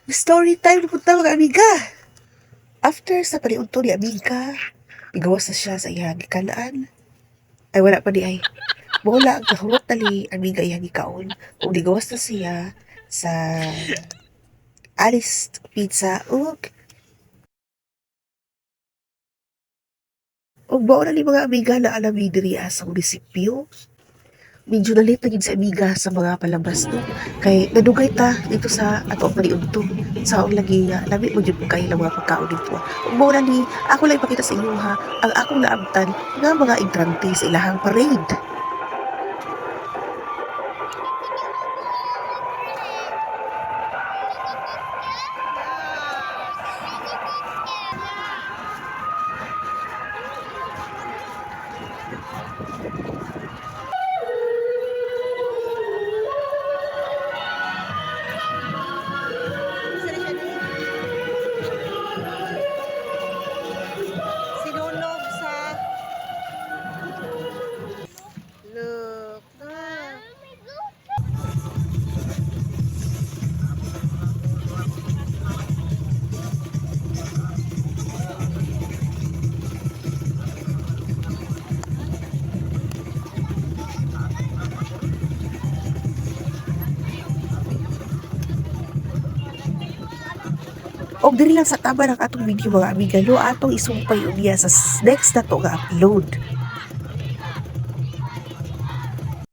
Story time na punta, mga amiga. After sa paniudto ni amiga, igawas na siya sa iyang gikalaan. Ay, wala pa di ay. Wala, ang kahurot na ni amiga iyang gikaon. Ug nigawas na siya sa Alice Pizza ug mao na ni, mga amiga, na alami diri sa munisipyo. Medyo na late na gyud sa amiga sa mga palabas, no, kay nadugay ta dito sa ato ang paniudto. Sa lagi nga lami mo jud kay ilang mga pagkaon dito. Ug mao na ni ako lang ipakita sa inyo ha ang akong naabtan nga mga entrante sa ilahang parade. Sinulog sa. Look. Ah. Og diri lang sa tama ng atong video, mga amiga, no, atong isumpay unya sa next na to nga upload.